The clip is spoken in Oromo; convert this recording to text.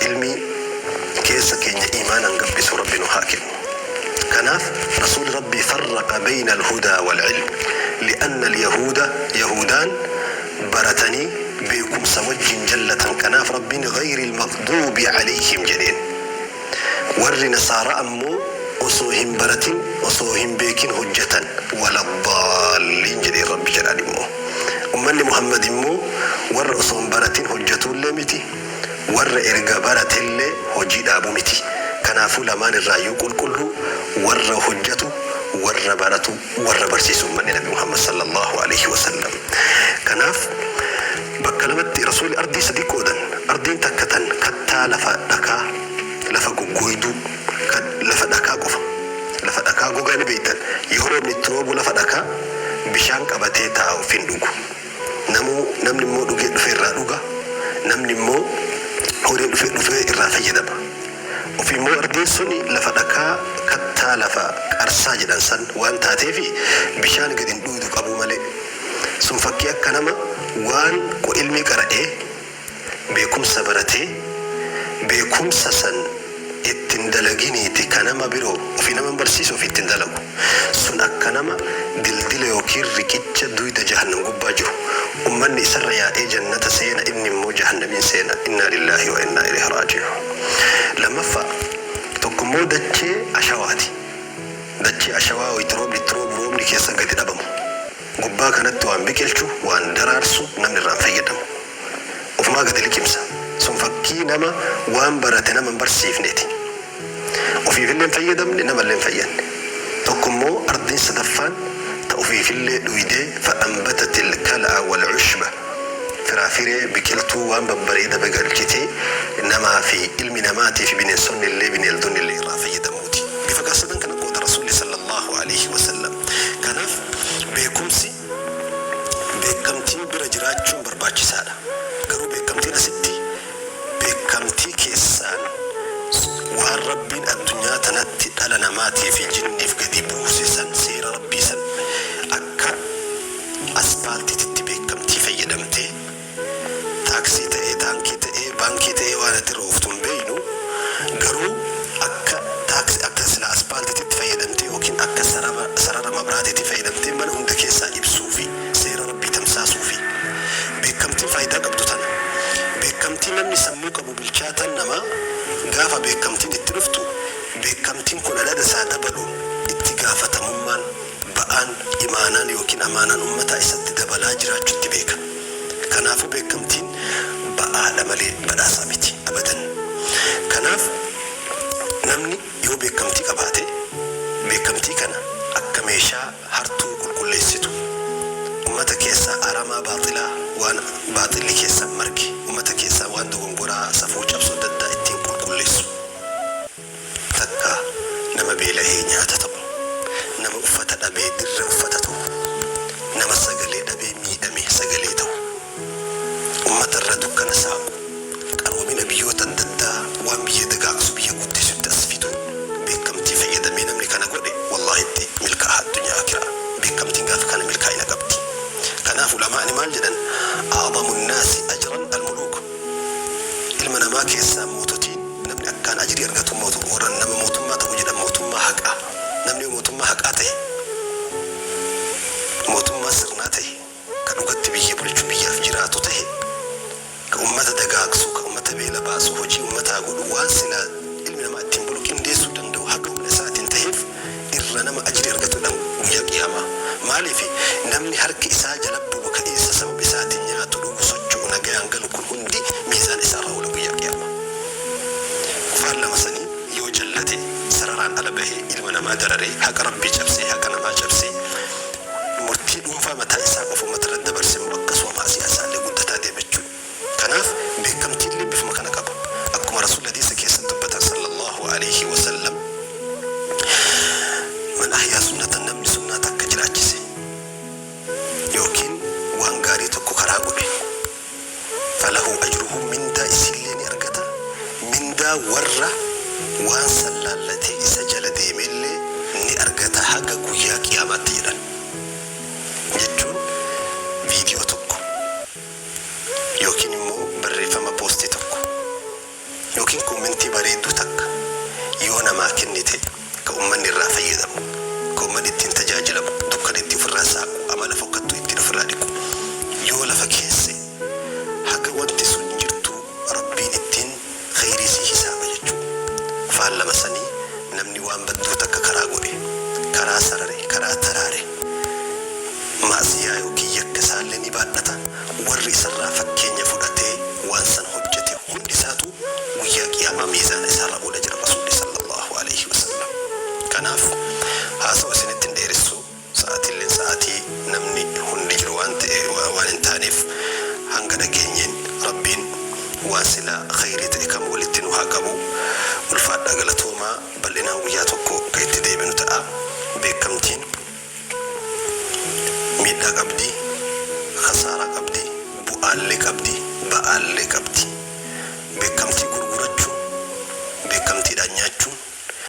Ilmii keessa keenya iimaanaan gabbisu Rabbi nu haa kennu. Kanaaf Rasuulli Rabbii farraqa bayna al-hudaa wal-ilm li'anna al-yahuuda yahuudaan baratanii beekumsa wajjin jallatan kanaaf Rabbiin ghayril maghduubi alayhim jedheen. Warri Nasaaraa ammoo osoo hin baratin, osoo hin beekin hojjatan. Waladdaalliin jedheen Rabbi jedhaan immoo. Ummanni Muhammad immoo warra osoo hin baratin hojjatuullee miti, warra erga baratellee hojii dhaabu miti. Kanaafuu lamaan irraayyuu qulqulluu, warra hojjatu, warra baratu, warra barsiisu ummanni Nabi Muhammad sallallaahu aleyhi wasallam. Kanaaf bakka lamatti Rasuulli ardii sadi qoodan. Ardiin takka tan kattaa lafa dhakaa, lafa goggooyduu, ka lafa dhakaa qofa. Lafa dhakaa gogaa ni beeytan. Yoo roobni itti roobu lafa dhakaa bishaan qabatee taa'a of hin dhugu. Namuu namni immoo dhugee dhufee irraa dhuga. Namni immoo horiin dhufee dhufee irraa fayyadama. Ofii immoo ardiin suni lafa dhakaa kattaa lafa qarsaa jedhan san waan taateefi bishaan gad hin dhuydu qabuu malee. Sun fakkii akka nama waan ilmii qara'ee, beekumsa baratee, beekumsa san itti hin dalaginiiti ka nama biroo ofii nama hin barsiisu ofii itti hin dalagu. Sun akka nama dildila yookiin riqicha duyda jahannam gubbaa jiru. Ummanni isarra yaa'ee jannata seena inni immoo jahannamiin seena. Innaa lillaahi wa innaa ilayhi raaji'uun. Lammaffaa, tokko immoo dachee ashawaati. Dachee ashawaa wayta roobni itti roobu roobni keessa gadi dhabamu. Gubbaa kanatti waan biqilchu, waan daraarsu namni irraa hin fayyadamu. Ofumaa gadi liqimsa. Sun fakkii nama waan barate nama hin barsiifneeti. Ofiifillee hin fayyadamne, namallee hin fayyanne. Tokko immoo ardiin sadaffaan ta ofiifillee dhuydee fa'anbatatil kala'a wal ushba firaafiree, biqiltuu, waan babbareeda biqilchitee namaa fi ilmi namaatii fi bineensonnillee bineeldonnillee irraa fayyadamuuti. Bifa gaa sadan kana qooda Rasuulli sallallaahu aleyhi wasallam. Kanaaf beekumsi beekkamtiin bira jiraachuun barbaachisaadha. Garuu beekkamtiin asitti beekkamtii keessaan waan Rabbiin addunyaa tanatti dhala namaatii fi jinniif gadi buuse san seera Rabbii san akka aspaaltiititti beekkamtii fayyadamtee taaksii ta'ee taankii ta'ee baankii ta'ee waan ati irra ooftu hin beeynu garuu akka taaksi akka sila aspaaltiititti fayyadamtee yookiin akka sarara sarara mabraatiitti fayyadamtee mana hunda keessaa ibsuufi seera Rabbii tamsaasuufi beekkamtiin faaydaa qabdu tana. Beekkamtii namni sammuu qabu bilchaataan namaa gaafa beekkamtiin itti dhuftu beekkamtiin kun adada isaa dabaluun itti gaafatamummaan, ba'aan, imaanaan yookiin amaanaan ummataa isatti dabalaa jiraachutti beeka. Kanaafuu beekkamtiin ba'aadha malee badhaasaa miti abadan. Kanaaf namni yoo beekkamtii qabaate beekkamtii kana akka meeshaa hartuu qulqulleessitu, ummata keessaa aramaa baaxilaa, waan baaxilli keessa marge, ummata keessaa waan dogongoraa, safuu cabsu adda addaa ittiin qulqulleessu. Takka nama beelahee nyaata ta'u, nama uffata dhabee dirra uffata ta'u, nama sagalee dhabee miidhame sagalee ta'u. Ummata irra dukkana saaqu, qaroomina biyyoota adda addaa waan biyya dagaagsu, biyya guddisutti as fiduun beekkamtii fayyadamee namni kana godhe wallaahitti milkaaha addunyaa aakiraa. Beekkamtiin gaafa kana milkaa'ina qabdi. Kanaaf ulamaa'ni maal jedhan? A'zamu nnaasi ajran al-muluuk. Ilma namaa keessaa moototiin namni akkaan ajrii argatu warra nama mootummaa ta'u jedhan mootummaa haqaa. Namni yoo mootummaa haqaa tahe, mootummaa sirnaa tahe, ka dhugatti biyya bulchu, biyyaaf jiraatu tahe, ka ummata dagaagsu, ka ummata beela baasu, hojii ummataa godhu, waan silaa ilmi namaa ittiin bulu qindeessuu danda'u haga humna isaatiin taheef irra nama ajrii argatuudhaan guyyaa qiyaamaa. Maaliifi namni harki isaa jala bulu ka eessa sababa isaatiin nyaatu, dhugu, socho'u, nagayaan galu kun hundi miizaana isaarra oola guyyaa qiyaamaa. Ufaan lama sanii yoo jallate, sararaan ala bahee ilma namaa dararee, haqa Rabbii cabsee, haqa namaa cabsee, murtii dhuunfaa mataa isaa qofa ummata irratti dabarse immoo akkasuma ma'siyaan isaallee guddataa deema jechuudha. Kanaaf beekkamtiillee bifuma kana qaba. Akkuma Rasuulli hadiisa keessatti dubbatan sallallaahu aleyhi wa sallam, Man ahyaa sunnatan namni sunnaa takka jiraachise yookiin waan gaarii tokko karaa godhe falahu ajruhu mindaa isiillee ni argata, mindaa warra waan san laallatee isa jala deemeellee ni argata haga guyyaa qiyaamaatti jedhan. Jechuun viidiyoo tokko yookiin immoo barreeffama poostii tokko yookiin. Dookumentii bareedduu takka yoo namaa kennite, ka ummanni irraa fayyadamu, ka ummanni ittiin tajaajilamu, dukkana itti ofirraa saaqu, amala fokkattuu ittiin ofirraa dhiqu yoo lafa keesse, haga wanti sun jirtu Rabbiin ittiin kheyrii sii hisaaba jechu. Faallama sanii namni waan badduu takka karaa godhe, karaa sarare, karaa taraare, ma'siyaa yookiin yakka isaallee ni baadhata, warri isarraa fakkeenya fudhatee waan san hojjate hundi isaatuu guyyaa qiyaamaa miizaana isaarra oola jedhan Rasuulli sallallaahu aleyhi wasallam. Kanaaf haasawa isinitti hin dheeressu, sa'aatiilleen sa'aatii namni hundi jiru waan ta'e waan hin taaneef, hanga dhageenyeen Rabbiin waan silaa kheyrii ta'e kam walitti nu haa qabu. Ulfaadhaa, galatoomaa. Bal'inaan guyyaa tokko